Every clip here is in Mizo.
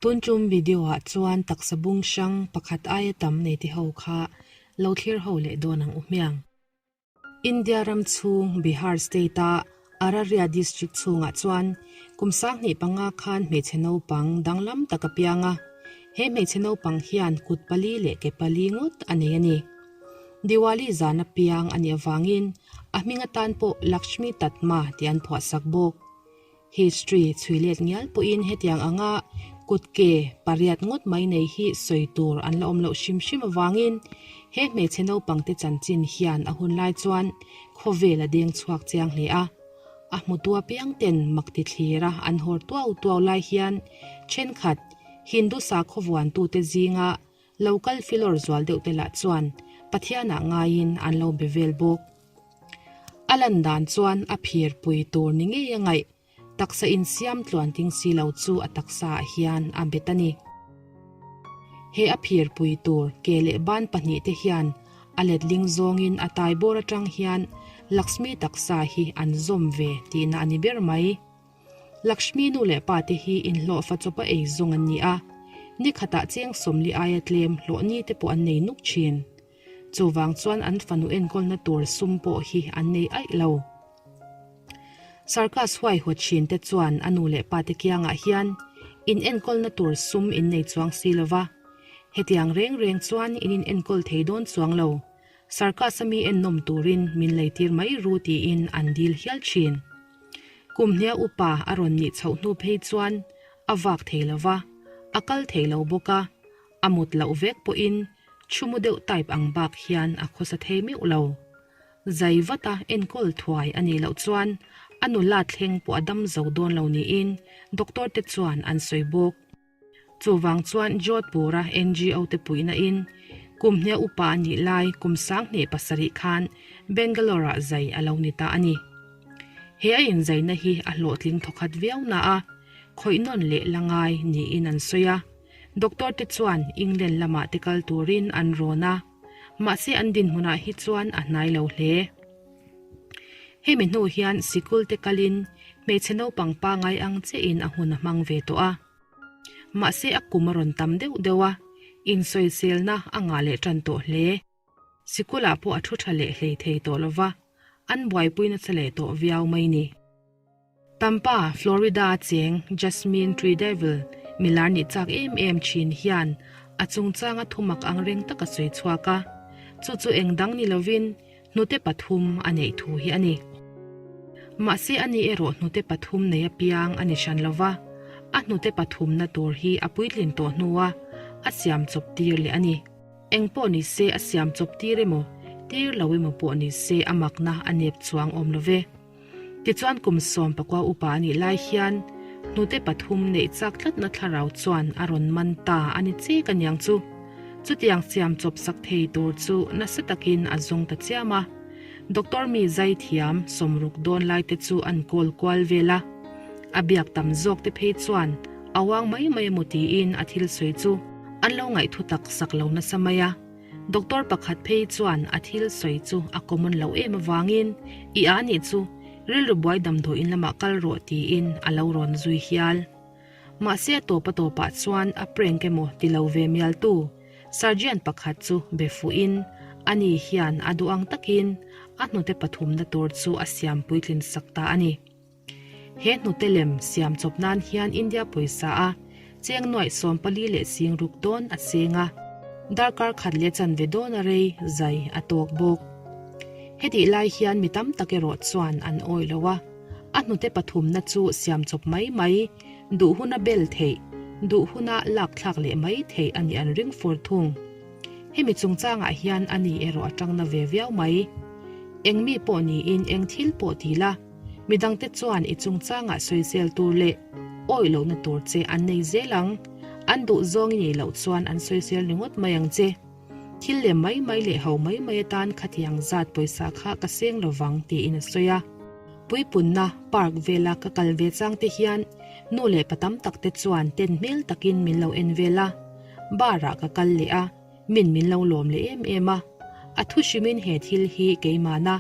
Tun tum video ah chuan taksa bung hrang pakhat aia tam nei te ho kha lo thlir ho leh dawn ang u hmiang. India ram chhung Bihar state a Araria district chhungah chuan kum 25 khan hmeichhe naupang danglam tak a piang a, he hmeichhe naupang hian kut pali leh ke pali ngawt a nei a ni. Diwali zan a piang a nih avangin a hming atan pawh Lakshmi Tatma tih an phuahsak bawk. History chhui let ngial pawhin hetiang anga kut ke pariat ngawt mai nei hi sawi tur an la awm loh hrim hrim avangin he hmeichhe naupangte chanchin hian a hun lai chuan khawvel a deng chhuak chiang hle a. A hmutu apiang ten mak ti thlira an hawr tuau tuau lai hian thenkhat Hindu sakhaw vuantute zinga lo kal filawr zual deuh te lah chuan Pathianah ngaiin an lo be vel bawk. A lan dan chuan a phir pui tur ni ngei a ngaih, taksa insiam tluan ting si lo chu a taksa ah hian a bet a ni. He a phir pui tur ke leh ban pahnihte hian a letling zawngin a tai bawr atang hian Lakshmi taksa hi an zawm ve tihna a ni ber mai. Lakshmi nu leh pa te hi inhlawhfa chawpa ei zawng an ni a, ni khatah cheng sawmli aia tlem hlawh ni te pawh an nei nuk thin. Chuvang chuan an fanu enkawlna tur sum pawh hi an nei aih lo. Sarkas huaihawt thin te chuan a nu leh pa te kiangah hian in enkawlna tur sum in nei chuang si lo va, hetiang reng reng chuan in in enkawl thei dawn chuang lo, Sarkas a mi ennawm turin min leitir mai ru tiin an dil hial thin. Kum hnia upa a rawn nih chhoh hnu phei chuan a vak thei lo va, a kal thei lo bawk a, A mut loh vek pawhin chhumu deuh type ang bak hian a khawsa thei meuh lo. Zai vata enkawl thuai a nih loh chuan a nula thleng pawh a dam zo dawn lo niin doctor te chuan an sawi bawk. Chuvang chuan Jodhpur-a NGO te puihna in kum hnia upa a nih lai kum 2007 khan Bangalore-ah zai a lo ni ta a ni. He a inzaina hi a hlawhtling thawkhat viau na a, khawih nawn leh la ngai niin an sawi a. Doctor te chuan England lamah te kal turin an rawn a, mahse an dinhmunah hi chuan a hnai lo hle. Hemi hnu hian sikul te kalin hmeichhe naupang pangai ang chiahin a hun a hmang ve tawh a. Mahse a kum a rawn tam deuh deuh a, insawiselna a ngah leh tan tawh hle. Sikulah pawh a thu tha leh hlei thei tawh lova, an buaipui nasa leh tawh viau mai ni. Tampa, Florida cheng Jasmine Tree-Devil milar nih chak em em thin hian a chungchanga thumak ang reng tak a sawi chhuak a, chu chu eng dang ni lovin hnute pathum a neih thu hi a ni. Mahse a ni erawh hnute pathum nei apiang a ni hran lova, a hnute pathumna tur hi a puitlin tawh hnua a siam chawp tir leh a ni. Eng pawh ni se a siam chawp tir emaw, tir lo emaw pawh ni se a makna a nep chuang awm lo ve. Tichuan kum 14 upa a nih lai hian hnute pathum neih chak tlatna thlarau chuan a rawn man ta a ni chek aniang chu. Chutiang siam chawp sak thei tur chu nasa takin a zawng ta chiam a. Doctor mi zai thiam sawmruk dawn lai te chu an kawl kual vel a. A biak tam zawk te phei chuan a uang mai mai emaw tiin a thil sawi chu an lo ngaihthu tak sak lo nasa mai a. Doctor pakhat phei chuan a thil sawi chu a common loh em avangin i a nih chu rilru buai damdawiin lamah kal rawh tiin a lo rawn zui hial. Mahse a tawp a tawpah chuan a prank emaw ti lo ve mialtu surgeon pakhat chu be fuhin ani hian a duh ang takin a hnute pathumna tur chu a siam puitlin sak ta a ni. He hnute lem siam chawp nan hian India pawisa a cheng nuaih 14 leh sing ruk dawn a cheng a, darkar khat leh chanve dawn a rei zai a tawk bawk. Hetih lai hian mi tam tak erawh chuan an awih lo a, a hnute pathumna chu siam chawp mai mai, duh huna bel theih, duh huna lak thlak leh mai theih a nih an ring fur thung. Hemi chungchangah hian a ni erawh a tangna ve viau mai. Eng mi pawh niin eng thil pawh ti la, Midangte chuan i chungchangah sawisel tur leh awih lohna tur che an nei zel ang. An duh zawng i nih loh chuan an sawisel ringawt mai ang che. Thil lem mai mai leh ho mai mai atan khatiang zat pawisa kha ka seng lovang tiin a sawi a. Puipunna park vela ka kal ve chang te hian nu leh pa tam tak te chuan ten hmel takin min lo en vel a. Bar ah ka kal leh a, min min lo lawm leh em em a. A thu hrimin he thil hi keimahna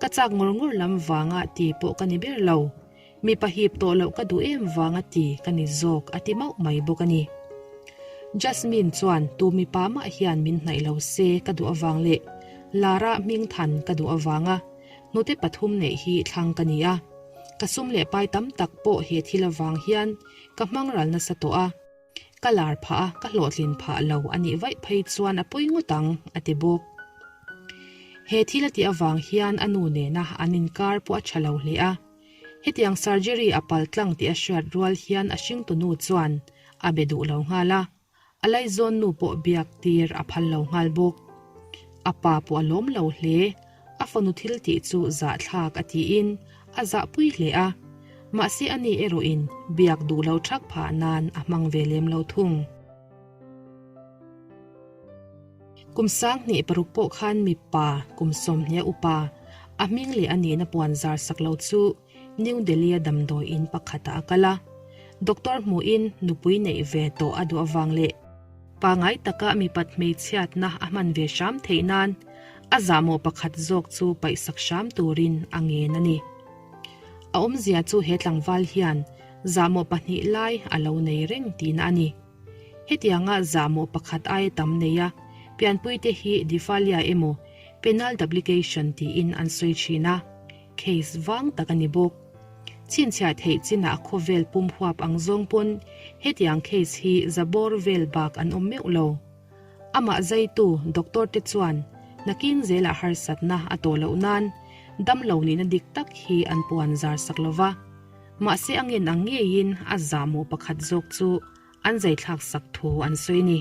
Ka chak ngawr ngawr lam vanga ti pawh ka ni ber lo. Mipa hip tawh loh ka duh em vanga ti ka ni zawk a ti mauh mai bawk a ni. Jasmine chuan tu mipa mah hian min hnaih lo se ka duh avang leh Lara hming than ka duh avanga hnute pathum neih hi thlang ka ni a. Ka sum leh pai tam tak pawh he thil avang hian ka hmang ral nasa tawh a. Ka lar phah a, ka hlawhtlin phah lo a nih vaih phei chuan a pawi ngawt ang, a ti bawk. He thil a tih avang hian a nu nena an inkar pawh a tha lo hle a. Hetiang surgery a pal tlang tih a hriat rual hian a hringtunu chuan a be duh lo nghal a, a laizawn nu pawh biak tir a phal lo nghal bawk. A pa pawh a lawm lo hle, a fanu thil tih chu zahthlak a tiin a zahpui hle a, mahse ani erawhin biak duh lo thak phah nan a hmang ve lem lo thung. Kum 2006 pawh khan mipa kum 20 upa a hming leh a nihna puan zar sak lo chu New Delhi-a damdawi in pakhatah a kal a. Doctor hmuhin nupui neih ve tawh a duh avang leh pangai taka mipat hmeichhiatna a hman ve hram theih nan a zahmawh pakhat zawk chu paihsak hram turin a ngen a ni. A awmzia chu he tlangval hian zahmawh pahnih lai a lo nei reng tihna a ni. Hetianga zahmawh pakhat aia tam nei a, pianpuite hi Diphallia emaw Penal Duplication tiin an sawi thin a, case vang tak a ni bawk. Chhinchhiah theih chinah khawvel pum huap ang zawng pawn hetiang case hi za bawr vel bak an awm meuh lo. Amah zaitu doctor te chuan nakin zelah harsatna a tawh loh nan damlo nihna dik tak hi an puan zar sak lo va. Mahse a ngen ang ngeiin a zahmawh pakhat zawk chu an zaithlak sak thu an sawi ni.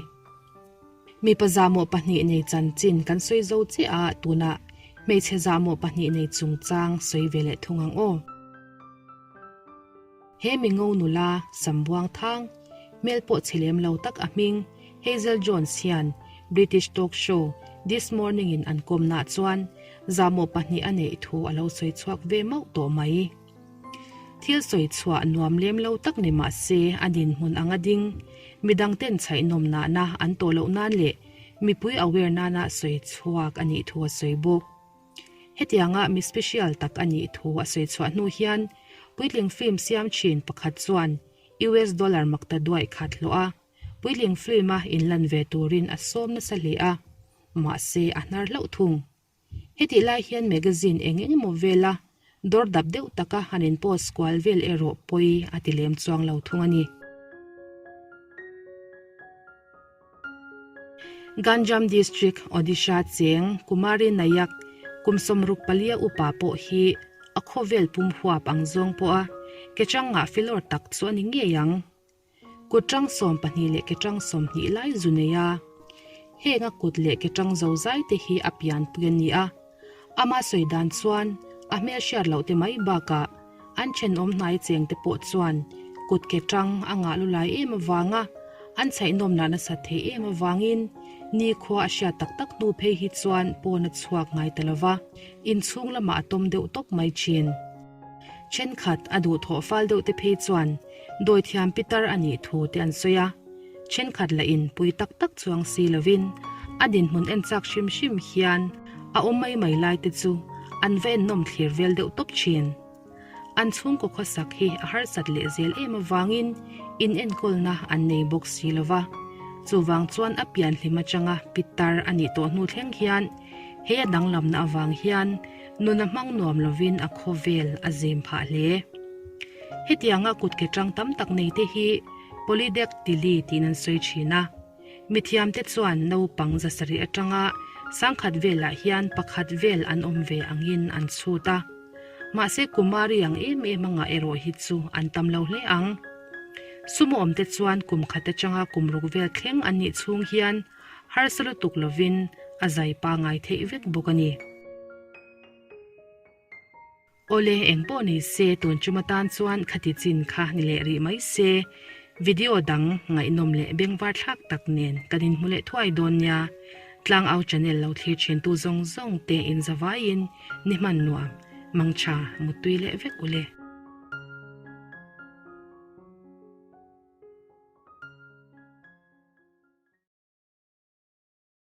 Mipa zahmawh pahnih nei chanchin kan sawi zo chiah a, tunah hmeichhe zahmawh pahnih nei chungchang sawi ve leh thung ang aw. He mingo nula Sambuang Thang, hmel pawh chhe lem lo tak a hming Hazel Jones hian British talk show This Morning in an kawmnaah chuan zahmawh pahnih a neih thu a lo sawi chhuak ve mauh tawh mai. Thil sawi chhuah nuam lem lo tak ni mah se a dinhmun anga ding, midang ten chhaihnawm nahna an tawh loh nan leh mipui aware nana sawi chhuak a nih thu a sawi bawk. Hetianga mi special tak a nih thu a sawi chhuah hnu hian puitling film siam thin pakhat chuan US dollar makta duaih khat hlawh a, puitling film a inlan ve turin a sawm nasa hle a, mahse a hnar hlauh thung. Hetih lai hian magazine eng eng emaw vela dawr dap deuh taka han in post kual vel erawh pawi a ti lem chuang lo thung a ni. Ganjam District, Odisha cheng Kumari Nayak kum 64 upa pawh hi a khawvel pum huap ang zawng pawha ke changah filawr tak chu a ni ngei ang. Kut tang 12 leh ke tang 20 lai zu nei a. Heng a kut leh ke tang zo zai te hi a pianpui a ni a. Ama sawi dan chuan a hmel hriat loh te mai bakah an thenawm hnai cheng te pawh chuan kut ke tang a ngah lu lai em avanga an chhaihnawm lah nasat theih em avangin nikhua a hriat tak tak hnu phei hi chuan pawn a chhuak ngai ta lova, inchhung lamah a tawm deuh tawp mai thin. Thenkhat a duhthawh fal deuh te phei chuan dawithiam pitar a nih thu te an sawi a, thenkhat lah in pui tak tak chuang si lovin a dinhmun en chak hrim hrim hian a awm mai mai lai te chu an va ennawm thlir vel deuh tawp thin. An chhungkaw khawsak hi a harsat leh zel em avangin in enkawlna an nei bawk si lova, chuvang chuan a pianhlim atanga pitar a nih tawh hnu thleng hian He a danglamna avang hian nun a hmang nuam lovin a khawvel a zem phah hle. Hetianga kutke tang tam tak nei te hi polydactyly tiin an sawi thin a. Mithiamte chuan naupang zasarih atanga sangkhat velah hian pakhat vel an awm ve angin an chhut a. Mahse Kumari ang em em anga erawh hi chu an tam lo hle ang. Sumo awmte chuan kum khat atanga kum ruk vel thleng an nih chhung hian Harsa lutuk lovin a zai pangai theih vek bawk a ni. Awle, eng pawh ni se tun tum atan chuan khati chin kha ni leh rih mai se, video dang ngaihnawm leh bengvar thlak tak nen kan inhmu leh thuai dawn nia. Tlangau channel lo thlir thintu zawng zawng te inzavaiin ni hman nuam, mangtha, muttui leh vek ule.